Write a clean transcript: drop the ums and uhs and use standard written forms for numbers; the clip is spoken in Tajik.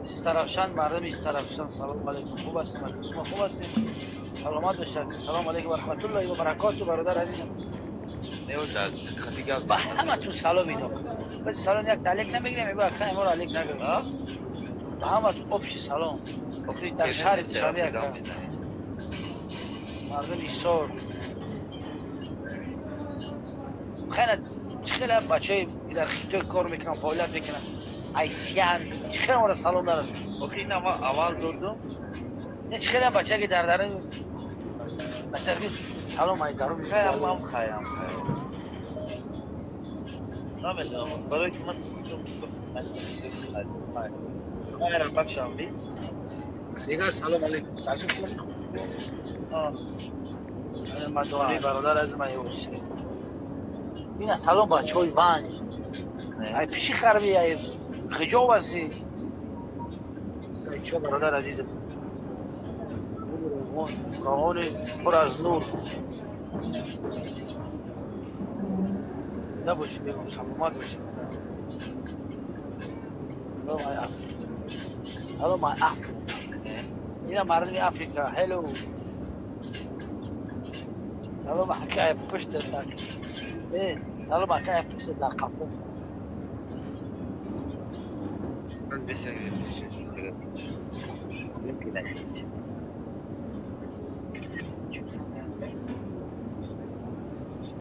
Истаравшан, мардами Истаравшан, салом алейкум. Хуб ҳастем, ака, шумо хуб ҳастем? Саломат бошед. Салом алейкум ва раҳматуллоҳи ва баракоту, бародар азизам. Не, дар хати гап. Ба ҳаматун салом идо. Бас салом як талек намегирем, мегӯ ака иморо алек нагирем. А? Ба ҳаматун общий салом. Охи Дар интернет шаҳри нест, Душанбе гап ака. мезанӣ. Мардуми Ҳисор. Хеле хеле бачаҳое ки дар Хитой кор мекунанд, фаъолият мекунанд. Айсиян, чӣ хеле моро салом нарасонд. Охи ина ма аввал додум. Не, чӣ хеле бачае ки дар дарун масалан салом ай дарун. Хаям ам хаям хаям. Намедонам, барои ки ман хайрам бахшам би. Дигар салом алейкум. Таҷик А, мадони бародар аз ман ёси. Ина салом бачаҳои Ванҷ. Не. Ай пиши харби, ай хиҷоб ҳастӣ. Сайчо бародар азизам. Роғони пур аз нур. Набошӣ бегум, саломат бошӣ. Салом ай Африка. Салом ай Африка. Не. Ина мардуми Африка, hello. Салом акай пушт дар. Э, салом акай пушт дар қафо. Ман бесаг.